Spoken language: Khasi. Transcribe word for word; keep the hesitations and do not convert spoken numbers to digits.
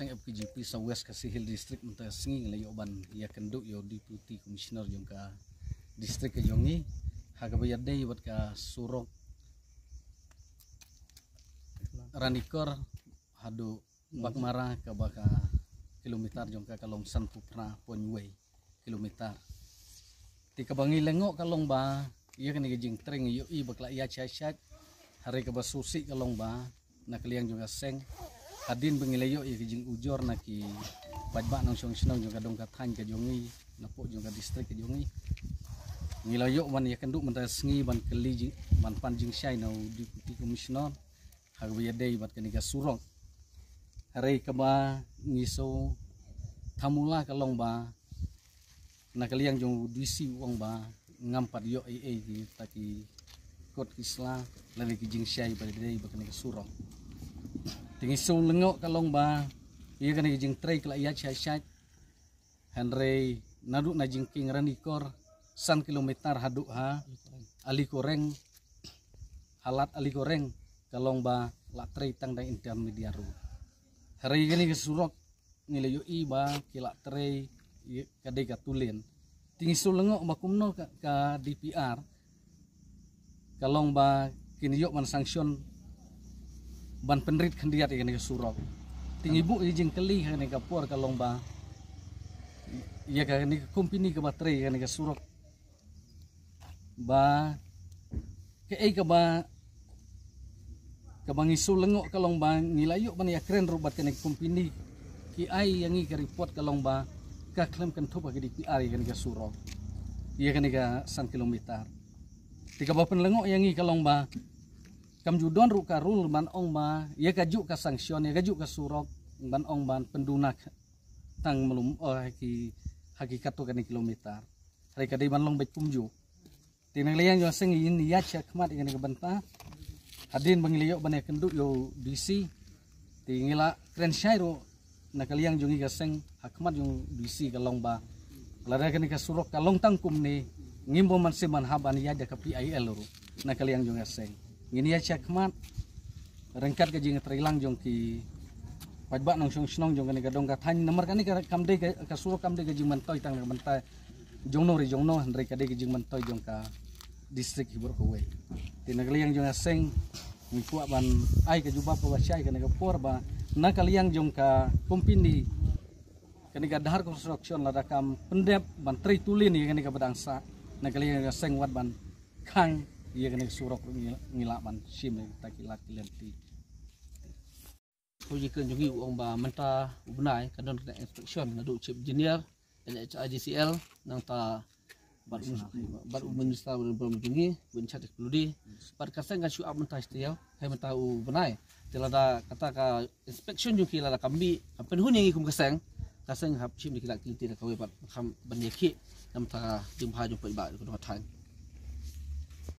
F K G P South West Khasi Hills District mynta sngi ngi la ïoh ban ïakynduh ïa u Deputy Commissioner jong ka district ka jong ngi ha kaba ïadei bad ka surok Ranikor haduh Baghmara kaba ka kilometer jong ka ka long sanphew phra point wei kilometer. Te kaba ngi la ngoh ka long ba ïa kane ka jingtrei ngi ïohi ba ka la ïaid shai shai. Hynrei kaba sngewsih ka long ba na ka liang jong ka seng hadien ba ngi la ïoh ïa ka jingujor na ki paidbah nongshong shnong jong ka dong ka thaiñ ka jong ngi, na poh jong ka district ka jong ngi, ngi la ïoh ban ïakynduh mynta sngi ban kylli jing, ban pan jingshai na u Deputy Commissioner ha kaba ïadei bad kane ka surok. Hynrei kaba ngi sngewthuh la ka long ba na ka liang jong u D C u ong ba ngam pat ïoh ei ei kita ki kot ki sla lane ki jingshai ba ïadei bad kane ka surok. Te ngi sngewlyngngoh ka long ba ïa kane ka jingtrei ka la ïaid shai shai. Hynrei naduh na jingkieng Ranikor san kilometer haduh ha Alikoreng, ha lad Alikoreng ka long ba la trei tang da intermediate road. Hynrei kane ka surok ngi la ïohi ba ki la trei ïa ka dei ka two lane. Te ngi sngewlyngngoh ba kumno ka, ka D P R ka long ba kin ïoh ban sanction ban pynrit khyndiat ïa kane ka surok. Te ngi buh ïa jingkylli ha kane ka por ka long ba ïa kane ka company kaba trei ïa kane ka surok ba kaei kaba, kaba ngi sngewlyngngoh ka long ba ngi la ïoh ban ïakren ruh bad kane ka company, ki ai ïa ngi ka report ka long ba ka khlem kynthup ha ka D P R ïa kane ka surok, ïa kane ka san kilometer. Te kaba pynlyngngoh ïa ngi ka long ba kam ju don ruh ka rule ban ong ba ïa kajuh ka sanction, ïa kajuh ka surok ban ong ban pynduna tang malu, oh, ha ki, ha ki katto katne kilometer. Hynrei ka dei ban long beit kumjuh. Te na ka liang jong ka seng ngin ïaid shakhmat ïa kane ka bynta. Hadien ba ngi la ïoh ban ïakynduh ïa u D C, te ngi la kren shai ruh na ka liang jong ngi ka seng ha khmat jong u D C ka long ba lada kane ka surok ka long tang kumne, ngim bym mynsiem ban hap ban ïaid da ka P I L ruh na ka liang jong ka seng. Ngin ïaid shakhmat ryngkat ka jingtreilang jong ki paidbah nongshong shnong jong kane ka dong ka thaiñ, namar kane ka kam dei ka, ka surok kam dei ka jingmyntoi tang na ka bynta jongno re jongno, hynrei ka dei ka jingmyntoi jong ka district hi baroh kawei. Te na ka liang jong ka seng ngi kwah ban ai ka jubab kaba shai kane ka por ba na ka liang jong ka company kane ka Dhar Construction lada kam pyndep ban trei two lane ïa kane kaba dang sah, na ka liang jong ka seng wat ban khang ïa kane ka surok ruh ngi, ngi lah ban shim ïa kita ki lad ki lynti. Ko ji kren jong ngi u ong ba mynta u bnai ka don ka inspection naduh chief engineer, N H I D C L, nangta bad u, bad u minister bad u jong ngi, u in charge P W D. Bad ka seng kan shu ap mynta sha taïew, hai mynta u bnai. Te lada kata ka inspection jong ki lada kam mih, kam pynhun ïa ngi kum ka seng, ka seng hap shim da ki lad ki lynti da kawei bad kham ban ïakhih na mynta ka jingbha jong paidbah jong ka dong ka thaiñ.